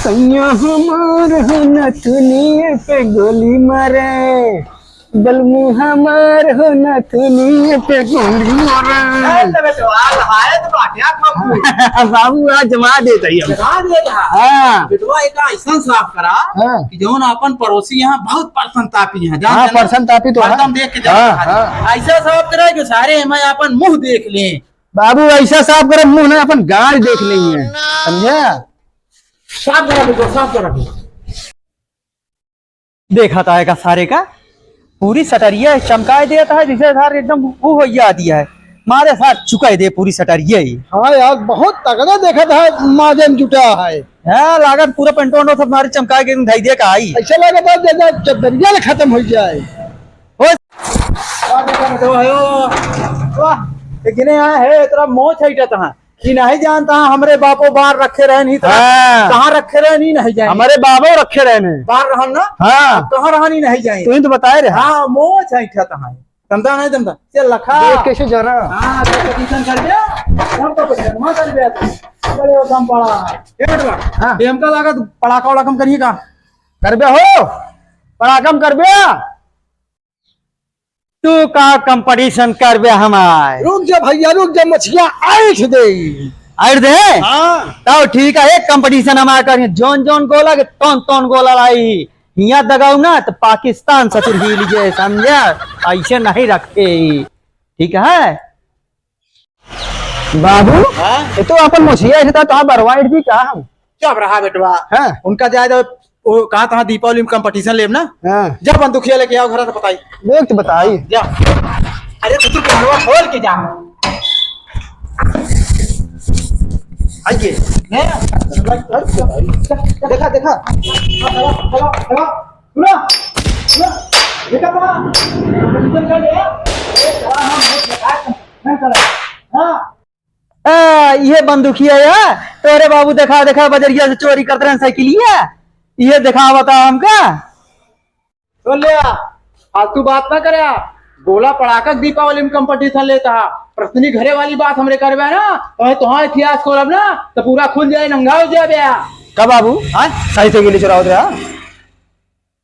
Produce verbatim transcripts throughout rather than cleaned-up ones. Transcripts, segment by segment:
सैया हमार हो नथुनिए पे गोली मारे, बलमू हमार हो नथुनिए पे गोली मारे। ए, तो बेटवा, हाय तो बाटिया खपू। बाबू, आज जमा देत हई हम। जमा देत हा? हाँ। बेटवा, एक ऐसन साफ करा हाँ। कि जौन अपन पड़ोसी यहाँ बहुत परसन तापी हैं, जान हाँ, जान परसन तापी तो है। हरदम देख के जान हाँ, हाँ। ऐसा साफ करा कि सारे हमें अपन मुँह देख लें। बाबू, ऐसा साफ करा, मुँह ना अपन गाल देख लें, समझा? साफ करा बेटवा, साफ करा। देखा था एका सारे का, पूरी सटरिया चमकाए देता है, जैसे सार एकदम वो हो गया दिया है, मारे सार चुकाए दे पूरी सटरिया ही। हाँ यार, बहुत तगड़ा देखा था, माजन जुटा है। हाँ, लागत पूरा पेंटो वेंटो सब मारे चमकाए के धई दे का आई। ऐसा लगा था जैसे चदरिया ले खत्म हो जाए। ओ, वाह, देखा तो है, ओ, वाह, ये गिने आए है, तेरा मोह छईटा तहाँ। ई नहीं जानता, हमरे बापो बार रखे रहे नहीं, तो हाँ। कहाँ रखे रहे नहीं, नहीं जाए। हमरे बाबो रखे रहे नहीं। बार रहन ना? हाँ। अब कहाँ रहन ही नहीं जाए। तू ही तो बताए रहे। हाँ, मोह छईटा तहाँ। तमदा नहीं तमदा। चल लखा। देख कैसे जाना। हाँ, तो कंपटीशन कर दिया। हम तो कुछ जन्मा कर दिया। बड़े हो कम पड़ा। ये बेटवा, हाँ। ये हमका लागत पड़ाका वड़ाका कम करिए का? करबे हो? पड़ाका कम करबे? तू का कंपटीशन करबे हमार? रुक जा भैया, रुक जा, मछिया ऐंठ दे। ऐंठ दे? हाँ। तब ठीक है, एक कंपटीशन हमार करिए, जौन जौन गोला के तौन तौन गोला लाई। हियाँ दगाऊ ना तो पाकिस्तान ससुर हिल जाए, समझा? ऐसे नहीं रखे, ठीक है? बाबू, हाँ? ये तो अपन मोछिया ऐसे था, तो आप बरवाइट दी का हम? चुप रहा बेटवा। हाँ। उनका जाए तो वो कहा था दीपावली में कंपटीशन लेब ना? हाँ। जब बंदूकिया लेके आओ घर तो बताई। देख तो बताई। जा। अरे तो तू कमरवा खोल के जा। आइए। ले। देखा, देखा। चला, चला, चला। सुना, सुना। देखा था? कंपटीशन कर ले। ए, चला, हम लोग बेकार कंपटीशन कर। हाँ। आ, इहे बंदूकिया या? तोरे बाबू देखा, देखा, बजरिया से चोरी करत रहन साइकिलिया। इहे देखावत हा हमका। सुन ले, फालतू बात ना करे। गोला पड़ाका के दीपावली में कंपटीशन लेता हा। प्रश्नी घरे वाली बात हमरे करबे ना, तो तोहार इतिहास खोलब ना, तो पूरा खुल जाए, नंगा हो जाबे। का बाबू? हाँ? साइकिल चोरावत रहा?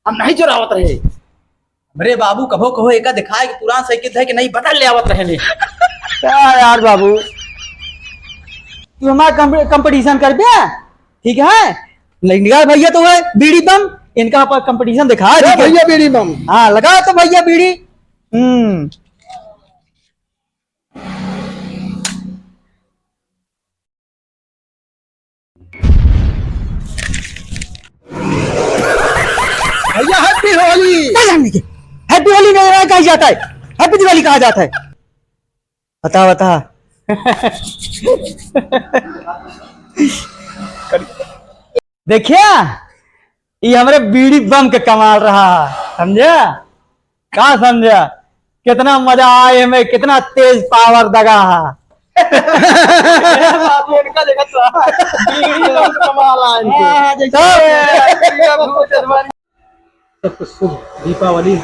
हम नहीं चोरावत रहे। हमरे बाबू कभो कभो एका दिखाए कि पुरान साइकिल है कि नहीं बदल ले आवत रहे ने। क्या यार बाबू, तू हमार कंप-, कंपटीशन करबे, ठीक है? लंगड़ा भैया तो है बीड़ी बम, इनका पर कंपटीशन दिखा ए दीजिए। भैया बीड़ी बम। हाँ, लगा तो भैया बीड़ी। हम्म। भैया, हैप्पी होली। क्या जानने की? हैप्पी होली नहीं रहा, कहा जाता है? हैप्पी दिवाली कहा जाता है? बता, बता। देखिया, ई हमरे बीड़ी बम के कमाल रहा, समझा? का समझा? कितना मजा आए हमें, कितना तेज पावर दगा हा। बाबू, इनका देखा तो। बीड़ी बम कमाल आ इनके। हाँ, जैसे तो सबको शुभ दीपावली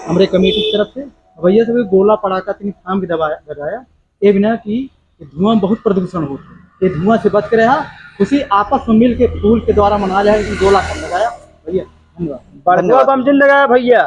हमरे कमेटी की तरफ से। भैया सब गोला पड़ाका तनी थाम के दबाया, दगाया। ए बिना कि धुआं बहुत प्रदूषण होत है, ये धुआं से बच के रहा। खुशी आपस में मिल के फूल के द्वारा मनाया जाए, लेकिन गोला कम लगाया। भैया, धन्यवाद। बड़ुआ बम जिन लगाया भैया।